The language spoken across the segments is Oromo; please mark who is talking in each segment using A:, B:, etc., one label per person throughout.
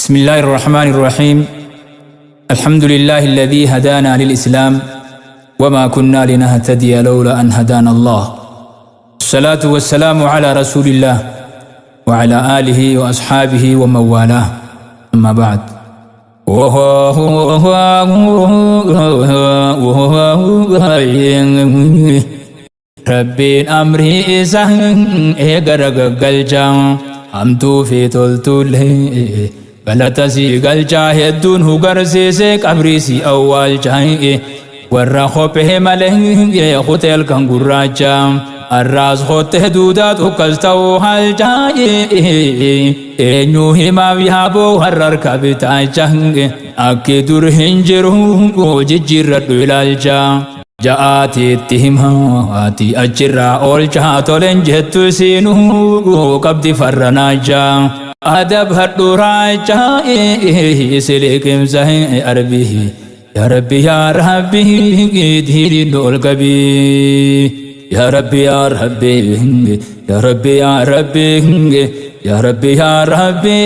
A: بسم الله الرحمن الرحيم. الحمد لله الذي هدانا للإسلام وما كنا لنهتدي لولا أن هدانا الله. الصلاة والسلام على رسول الله وعلى آله وأصحابه ومن والاه. أما بعد. Rabbiin amrii isaa eega ragaggalchaa hamtuu fi toltuullee galata sii galchaa hedduun hugarsiisee qabrii sii awwaalchaa warra kophee malee kutee halkan gurraacha arraas kottee duudaa tukkas ta'uu halchaa eenyu himaaf yaaboo warra harka bitaacha akki dur hin jiru jijjiirradhu ilaalcha. Ja'aati itti himaati achirraa oolchaa tolen jettu isiinuu qabdi farra naachaa adab hadhu raachaa siliqimsa arbii yaa rabbi yaa rabbi diiniin ol qabii yaa rabbi yaa rabbi yaa rabbi yaa rabbi yaa rabbi yaa rabbi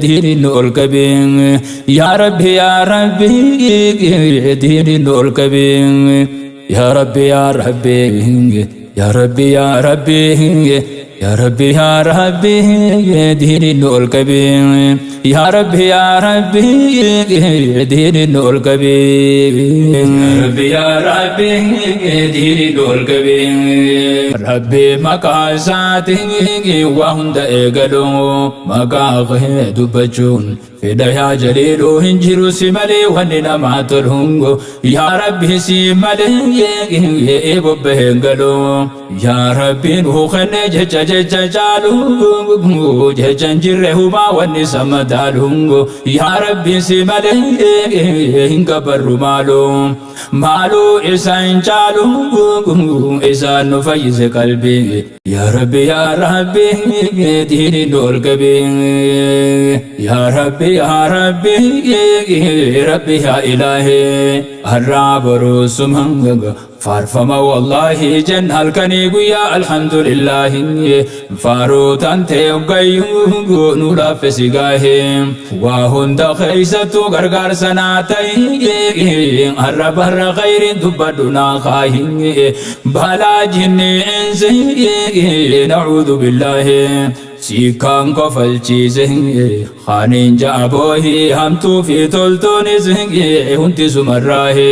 A: diiniin ol qabii yaa rabbi yaa rabbi diiniin ol qabii yaa rabbi yaa rabbi yaa rabbi yaa rabbi yaa rabbi yaa rabbi diiniin ol qabii yaa rabbi yaa rabbi diiniin ol qabii yaa rabbi yaa rabbi diiniin ol qabii rabbi maqaa isaatiin waa hunda eegalu maqaa kee dubbachuun fedha yaa jaliiluu hin jiru si malee wanni namaa tolu yaa rabbi si malee bobbaheen galu yaa rabbi nuu kenne jecha jecha caalu jecha hin jirre humaa wanni sama taalu yaa rabbi si malee hin gabarru maalu maaluu isa hin caalu isaan nu fayyise qalbii yaa rabbi yaa rabbi diiniin ol qabii yaa rabbi yaa rabbi rabbi yaa ilaahi har'aa boruu suma faarfama wallaahi jenna halkanii guyyaa alhamdulillaahi faaruu tantee hoggayyuu nu laaffisi gaahe waa hunda keeysattuu gargaarsa naa ta'i har'a barra khayriin dubbadhu naa kaahi balaa jinni insi na'uudhu billaahi siikaan kofalchiise kaaniin ja'a boohi hamtuu fi toltuunis hundi sumarraahi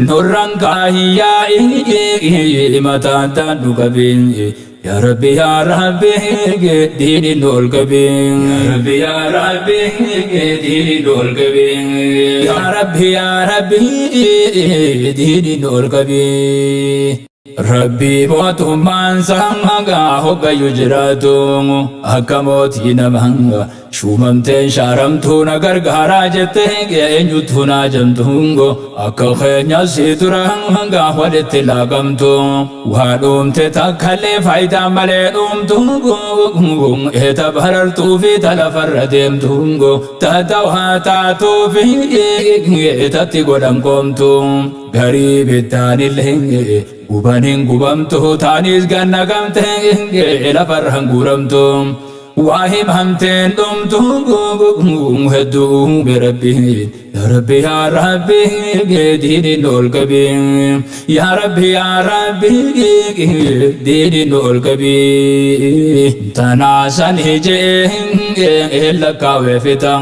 A: nurran kaahi yaa'i mataan taan nu qabii yaa rabbi yaa rabbi diiniin nu ol qabii yaa rabbi yaa rabbi diiniin nu ol qabii yaa rabbi yaa rabbi diiniin nu ol qabii Rabbii mootummaan isaa hoggayyuu jiraatu akka mootii nama shuumamteen shaaramtuu na gargaaraa jettee eenyutu naa jamtu akka keenya si dura hanga walitti laaqamtu waa dhuumte takkallee faayidaa malee dhuumtu eeta barartuu fi talafarra deemtu tatawaa taatuu fi eetatti godhan qoomtu garii bittaanillee gubaniin gubamtu taanis ganna gamte lafarra guuramtu waa himamteen dhumtu hedduu rabbi yaa rabbi yaa rabbi diiniin ol qabii yaa rabbi yaa rabbi diiniin ol qabii tanaa san hijee lakkaawee fixa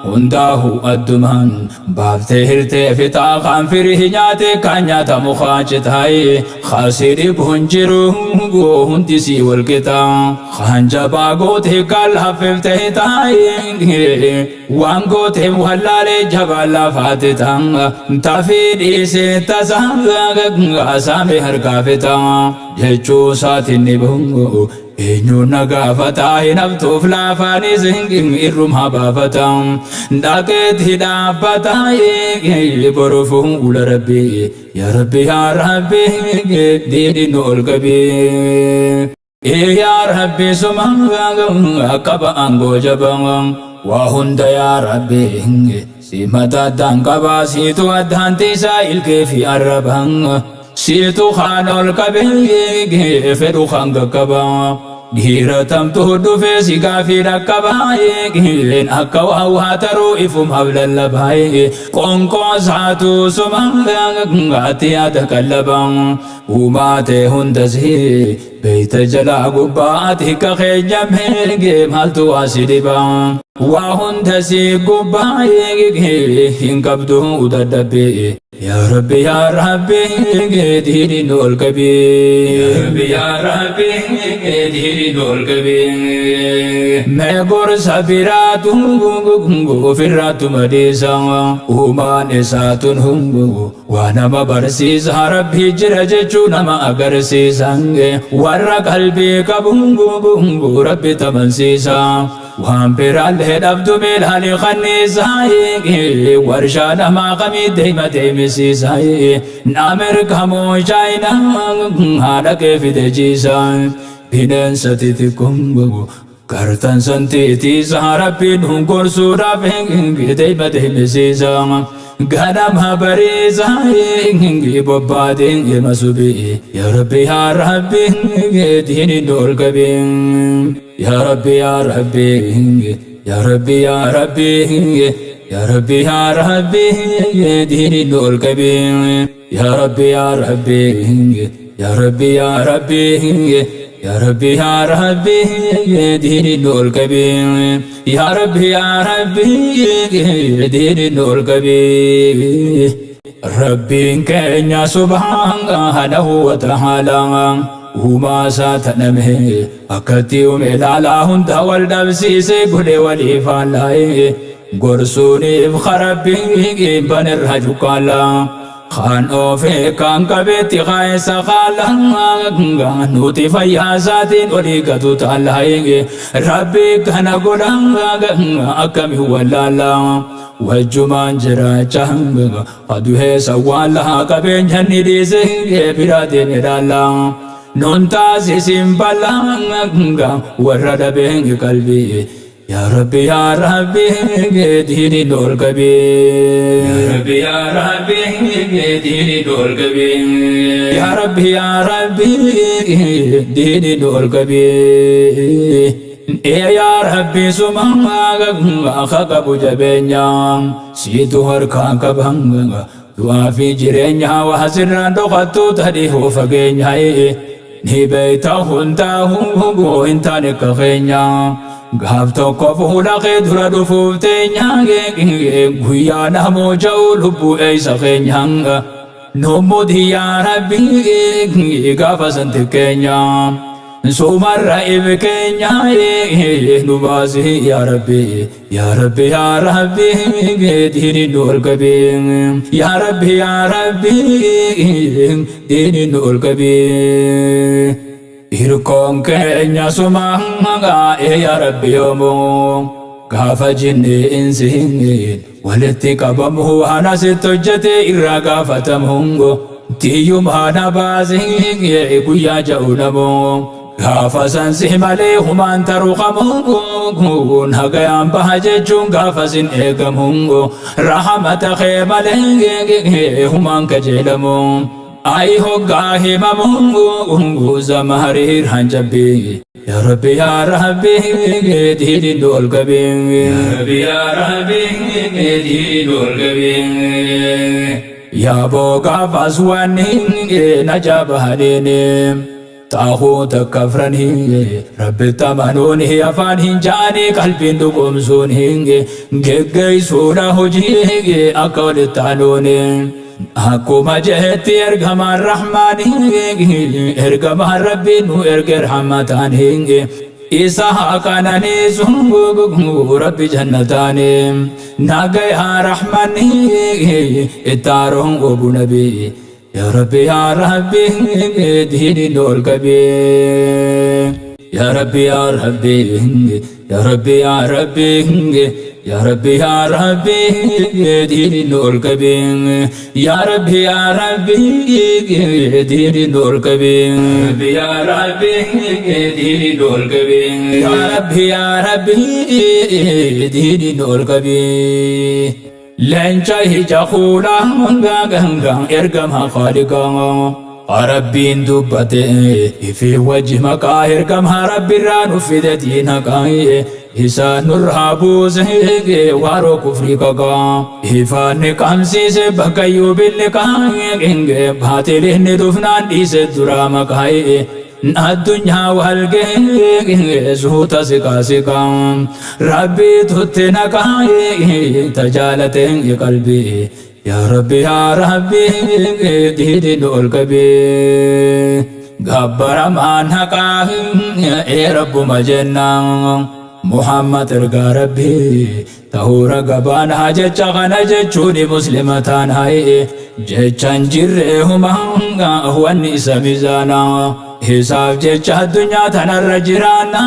A: hundaahu addumaan baaftee hirtee fixaa kan firii nyaate kan nyaatamu kaacitaay kaasii dhibu hin jiru hundi sii wal qixa kan jabaa goote kan laaffifte taay waan goote wallaalee jabaa lafaate ta'a tafii dhiisee tasa saame harkaa fixa jechuu isaatiin ni bahu eenyuun na gaafataa hin haftuuf laafaanis irrumaa baafata dhaqeetti dhaabbata boru fuula rabbii yaa rabbi yaa rabbi diiniin nu ol qabii. Yaa rabbi suma qaba aangoo jabaa waa hunda yaa rabbi si mata addaan qabaa siitu addaan tiisaa ilkee fi arrabaa siitu kaan ol qabee fedhu kan qaqqabaa. Dhiira tamtuu dhufee si gaafii dhaqqabaa akka waa waa taruu ifumaaf lallabaa qoonqoo isaatu suma ati yaada qallabaa uumaa ta'e hundasi beeyta jalaa gubbaa ati ka keenya meege maaltu waa si dhibaa waa hundasi gubbaa hin qabdu dadhabbii yaa Rabbi yaa Rabbi diini nu ol qabi yaa Rabbi diini nu ol qabi mee gorsa biraatu ofirraatu madiisa uumaan isaatun hungu waa nama barsiisa Rabbi jira jechuu nama agarsiisa warra qalbii qabu Rabbi tamansiisa waan biraallee dhabdu miilaali kanniisaa warshaa namaa kamii deema deemisiisa Ameerikaa moo Chaayinaa haadha kee fide jiisa bineensa xixiqqoo gartan santiitiisa Rabbiin hun gorsuudhaaf deema deemisiisa ganama bariisa bobbaadeen hima subii yaa Rabbi yaa Rabbi diini nu ol qabi yaa Rabbi yaa Rabbi yaa Rabbi yaa Rabbi yaa Rabbi yaa Rabbi diini nu ol qabi yaa Rabbi yaa Rabbi yaa Rabbi yaa Rabbi yaa Rabbi yaa Rabbi diini nu ol qabi yaa Rabbi yaa Rabbi diini nu ol qabi Rabbiin keenya subhaanahu wa ta'aalaa uumaa isaa taname akkatti uume ilaalaa hunda wal dhabsiise godhe walii faallaaye gorsuuniif karabbiin banirra cuqqaalaa kaan oofee kaan qabeetti kaayessa kaala nuti fayyaa isaatiin olii gatu taallaaye Rabbi kana godha akkami wallaalaa wajjumaan jiraacha aduhee sawwaallaa qabeenya ni dhiise biraa deeme laallaa nun taasisin balaa warra dhabeen qalbii yaa Rabbi yaa Rabbi diini nu ol qabi yaa Rabbi yaa Rabbi diini nu ol qabi yaa Rabbi yaa Rabbi diini nu ol qabi ee yaa Rabbi suma akka qabu jabeenya siitu harkaan qaban du'aa fi jireenya waa sirraan dhokattu tadhii fageenya ni beeyta hundaa hin taane akka keenya gaaf tokko fuula kee dura dhufuuf teenya guyyaa namoo ja'u lubbuu eeysa keenya nummudi yaa Rabbi gaafa san xiqqeenya sumarra if keenya nu baasi yaa Rabbi yaa Rabbi yaa Rabbi diini nu ol qabi yaa Rabbi yaa Rabbi diini nu ol qabi hirkoon keenya suma yaa Rabbi yoomuu gaafa jinni insiin walitti qabamu waan asitti hojjete irraa gaafatamu tiyyumaa na baasi guyyaa ja'u namoo gaafa sansi malee humaan taru qabu nagayaan baha jechuun gaafa sin eegamu rahamata kee malee humaan kajeelamu ay hoggaa himamu zamahariir hanjabbii yaa Rabbi yaa Rabbi diini nu ol qabi yaa Rabbi yaa Rabbi diini nu ol qabi yaa boo gaafas waan na jaabahaniini xaaxuuta kafranii Rabbi tamanuuni afaan hin ja'anii qalbiin dhugoomsuuni geggeessuudha hojii akka walitti aanuuni akkuma jehetti ergamaan rahmaanii ergamaan Rabbiin nu erge rahmataanii isa haa qananiisu Rabbi jannataanii nagayaa rahmanii ittaaroon gobu nabii yaa Rabbi yaa Rabbi diini nu ol qabi yaa Rabbi yaa Rabbi yaa Rabbi yaa Rabbi yaa Rabbi yaa Rabbi diini nu ol qabi yaa Rabbi yaa Rabbi diini nu ol qabi yaa Rabbi diini nu ol qabi yaa Rabbi yaa Rabbi diini nu ol qabi leenca ija kuulaa ergama khaaliqaa Rabbiin dubbate ifii wajji maqaa ergamaa Rabbiirraa nu fide diina qaa'ee isaan nurraa buuse waaroo kufrii qaqaa ifaan ni qabsiise bakka iyyuu billi qaa'ee baatiliin ni dhufnaan dhiise duraa maqaa'ee addunyaa wal ga'ee suuta siqaa siqaa Rabbii tutti naqaa'ee tajaalateen qalbii yaa Rabbi yaa Rabbi diini nu ol qabee gabbaramaan haqaa ee Rabbuma jennaa Muhammad ergaa Rabbii tahuura gabaan haa jecha kana jechuun muslima taan haa'e jechan jirree huma wanni isa mizaanaa isaaf jecha addunyaa tanarra jiraanna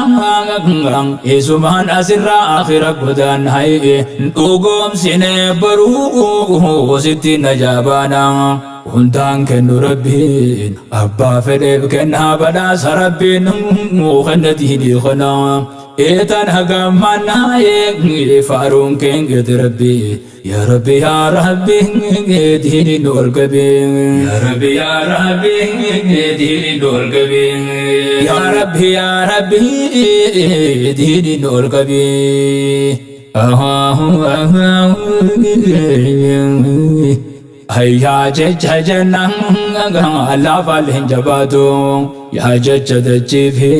A: isumaan asirraa akhira godaan haa'e dhugoomsine baruu sitti najaabaana hundaan kennu Rabbiin abbaa fedheef kennaa badhaasa Rabbiin kenna diinii kana eetan hagamannaa faaruun keengete Rabbii yaa Rabbi yaa Rabbi diini nu ol qabee yaa Rabbi yaa Rabbi diini nu ol qabee yaa Rabbi yaa Rabbi diini nu ol qabee Yaa jecha jennaan laafaan hin jabaatu yaa jecha dachii fi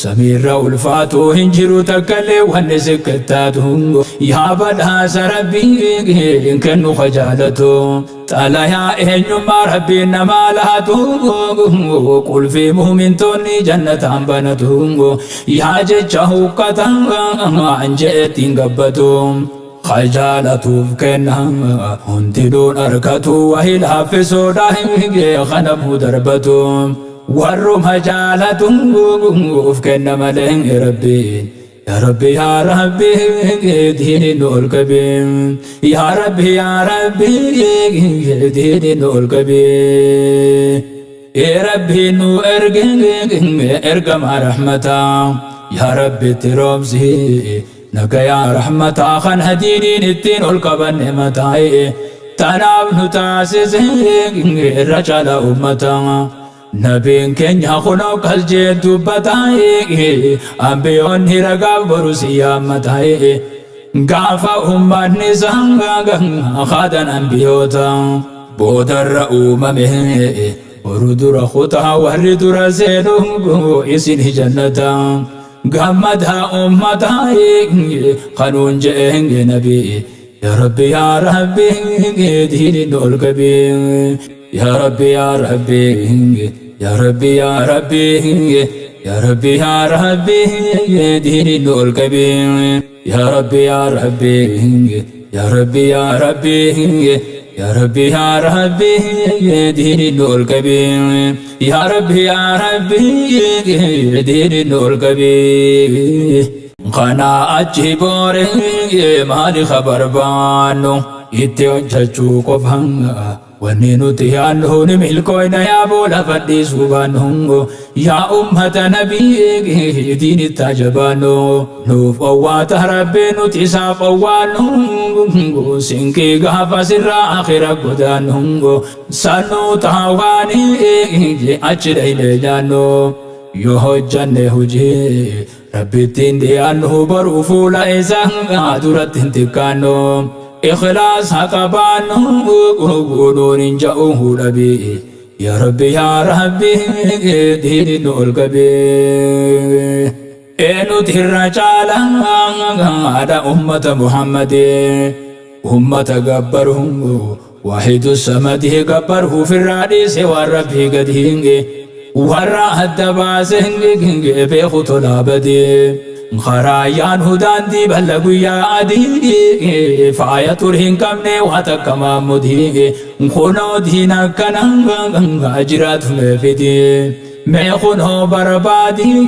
A: samiirra ulfaatu hin jiru takkallee wanni siqqittaatu yaa badhaasa Rabbii kennu kajaalatu xalayaa eenyummaa Rabbiin namaa laatu qulfii muumintoonni jannataan banatu yaa jecha huqqata an je'ettiin gabbatu. Khajaalatuuf kenna hundinuun argatu wahii laaffisuudha kanamuu darbatu warruma jaalatuuf kenna malee Rabbiin yaa Rabbi yaa Rabbi diini nu ol qabee yaa Rabbi yaa Rabbi diini nu ol qabee ee Rabbi nu erge ergama rahmataa yaa Rabbi itti roobsi nagayaa rahmataa kan hadiiniin ittiin ol qabanne mataa'e tanaaf nu taasise irra caala ummataa nabiin keenya kunoo kas jee dubbataa'e ambiyoonni ragaaf boru si yaammataa'e gaafa ummanni isaa haadan ambiyoota boodarra uumame boru dura kutaa warri dura seenu isin jannataa gammadaa ummataa kanuun je'een nabii yaa Rabbi yaa Rabbi diini nu ol qabee yaa Rabbi yaa Rabbi yaa Rabbi yaa Rabbi yaa Rabbi yaa Rabbi diini nu ol qabee yaa Rabbi yaa Rabbi yaa Rabbi yaa Rabbi yaa Rabbi yaa Rabbi diini nu ol qabee yaa Rabbi yaa Rabbi diini nu ol qabee kana achi boore maali barbaannu itti hojjechuu qofa wanni nuti yaannu ni milkooyna yaa boola fadhiisuu baannu yaa ummata nabii diinitti ajabaannu nuuf owwaata Rabbii nuti isaaf owwaannu sinqii gaafa sirraa akhira godaannu sannuu taawaanii achi dhayne nyaannu yoo hojjanne hojii Rabbittiin dhiyaannu boruu fuula isaa duratti hin xiqqaannu ikhlaas haqa baannu nuun hin ja'u dhabii yaa Rabbi yaa Rabbi diini nu ol qabee eenyutu irra caala haadha ummata Muhammadii ummata gabbaru waahidu samadii gabbaru ofirraa dhiise waan Rabbii gadi hinge warra adda baase beeku tolaa badee karaayaan hudaandii balla guyyaa adii faaya tur hin qabne waa takka maammudii kunoo diina akkana jiraatu mee fidii mee kunoo barbaadii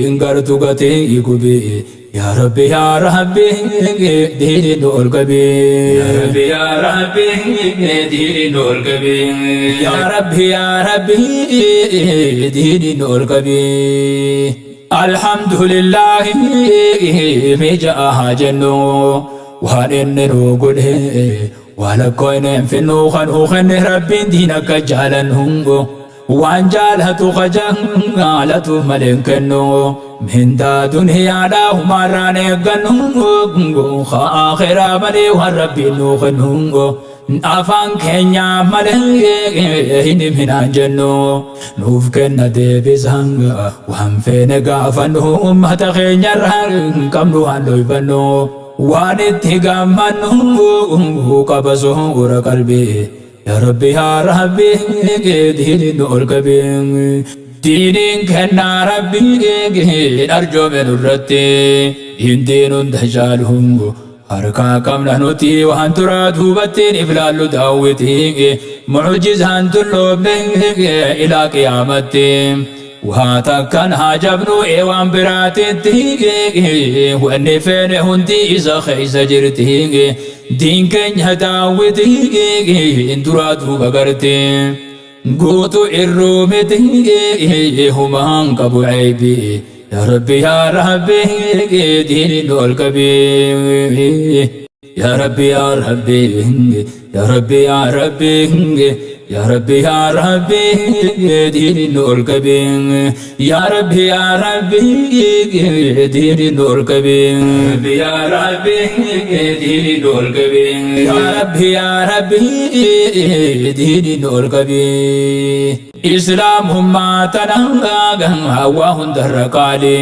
A: hin gartu gatii gubii yaa Rabbi yaa Rabbi diini nu ol qabee yaa Rabbi yaa Rabbi diini nu ol qabee yaa Rabbi yaa Rabbi diini nu ol qabee alhamdulillahi mija'a haa jennu waan inni nu godhe waa lakkoofne hin finnu kan uu kenne Rabbiin diin akka jaalannu. Waan jaalatu kajaalatu malee hin kennu. Mindaa duniyaadhaa humaarraan eeggannu. Akhiraa malee waan Rabbiin nuu kennu. Afaan keenyaa malee hin himinaan jennu. Nuuf kenna deebisaan waan feene gaafannu. Ummata keenyarraa hin qabnu waan dhoyfannu. Waan itti gammannu qaba soora qalbii. Yaa Rabbi yaa Rabbi diiniin nu ol qabi. Diiniin kennaa Rabbii arjoome nurratti. Diin hunda caalu harkaa qabna nuti waan duraa duubattiin if laallu daawwiti. Mucjizaan dulloomne ilaa qiyaamatti. Waa takkan haa jabnu ee waan biraatitti. Wanni feene hundi isa keessa jirti. Diin keenya daawwiti duraa duuba garte. Guutu irruu miti humaan qabu ceebi. Yaa Rabbi yaa Rabbi diiniin nu ol qabi. Yaa Rabbi yaa Rabbi yaa Rabbi yaa Rabbi yaa Rabbi yaa Rabbi diiniin nu ol qabi. Yaa Rabbi yaa Rabbi diiniin nu ol qabi. Yaa Rabbi diiniin nu ol qabi. Yaa Rabbi yaa Rabbi diiniin nu ol qabi. Islaamummaa tana hawaa hundarra qaali.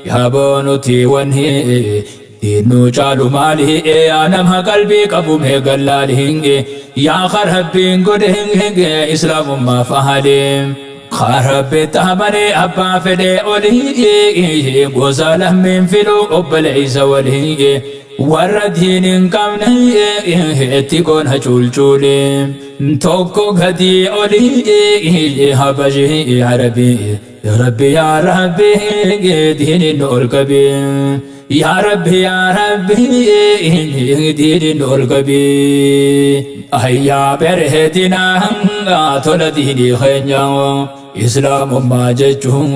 A: Yaa boonuti wanni diinuu caalu maali? Yaa nama qalbii qabu mee gallaali. Yaa Rabbiin godhe islaamummaaf ahali. Rabbi taamanii abbaa fedhee olii gosa lammiin filuu obboleessa walii. Warra diin hin qabne itti goona cuulcuuli. Tokko gadii olii habashii arabii. Yaa Rabbi yaa Rabbi diiniin nu ol qabi. Yaa Rabbi yaa Rabbi diiniin nu ol qabi. Ayyaa bareedinaa tola diinii keenya. Islaamummaa jechuun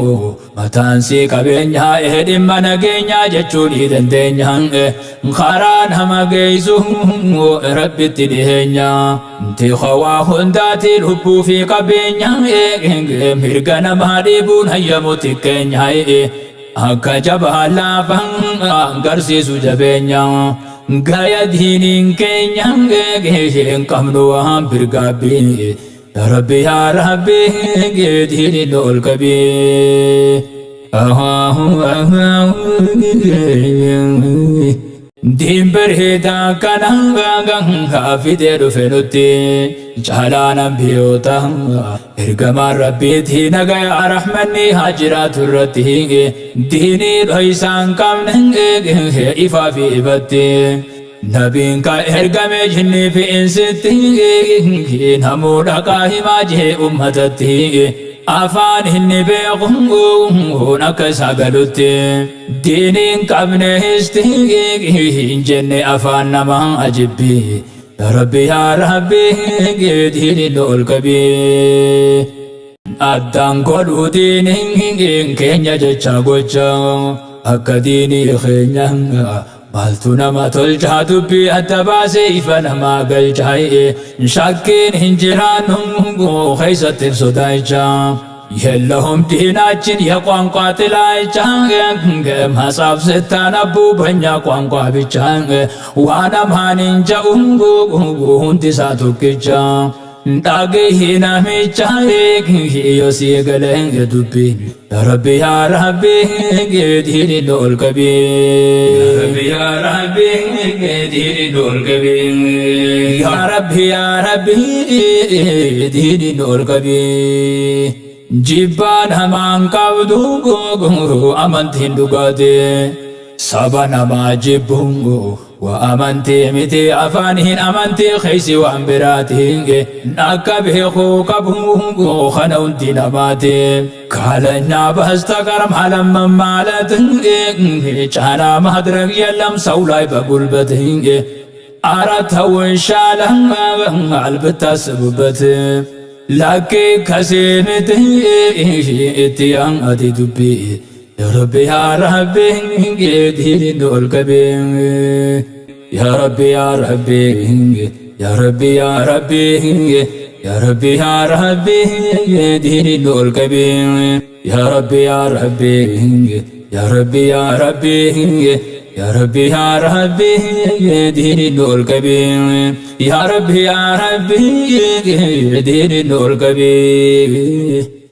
A: mataan sii qabeenyaa dhimma nageenyaa jechuu ni dandeenya. Karaa nama geessu Rabbitti dhiheenya. Tikhawaa hundaati lubbuu fi qabeenya. Mirga namaa dhiibuun hayyamu xiqqeenya. Akka jabaa laafaan garsiisu jabeenya. Gaya diiniin keenya hin qabnu waan birgaabbii. Yaa Rabbi yaa Rabbi diiniin nu ol qabi. Diin bareedaa kana fidee dhufe nutti caalaan ambiyoota ergamaan Rabbiitii nagaya rahmanni haa jiraatu irratti diinii dhoysaan qabne ifaa fi ifatti. Nabiin ka ergame jinnii fi insitti namuu dhaqaa himaa jee ummatatti afaan inni beeku akka isaa galutti diiniin qabne histi hin jenne afaan namaa ajibbi. Yaa Rabbi yaa Rabbi diiniin nu ol qabi. Addaan godhuu diiniin keenya jecha gocha akka diinii keenya maaltu nama tolchaa dubbii adda baasee ifa namaa galchaa shakkiin hin jiraannu keessatti sodaachaa. የለውም ዲናችን የቋንቋ ጥላቻ መጽሐፍ ስታነቡ በእኛ ቋንቋ ብቻ ዋና ማንን ጀኡ ሁንዲሳ tokkicha dhagahi namicha yoo si galee dubbi. Yaa Rabbi yaa Rabbi diini nu ol qabi. Yaa Rabbi diini nu ol qabi. Yaa Rabbi yaa Rabbi diini nu ol qabi. Jibbaan hamaan qabdu amantiin dhugaate. Saba namaa jibbuun waa amantii miti afaaniin amantii keessi waan biraatiin akka beekuu qabu kana hundi namaati. ካለኛ በስተቀር ማለመን ማለት ጫና ማድረግ የለም ሰው ላይ በጉልበት። ኧረ ተው ይሻላል ብታስቡበት። ላኪ ከሲምት itti ati dubbi. Yaa Rabbi yaa Rabbi diiniin nu ol qabi. Yaa Rabbi yaa Rabbi yaa Rabbi yaa Rabbi Yaa Rabbi yaa Rabbi diini nu ol qabi. Yaa Rabbi yaa Rabbi yaa Rabbi yaa Rabbi yaa Rabbi yaa Rabbi diini nu ol qabi. Yaa Rabbi yaa Rabbi diini nu ol qabi.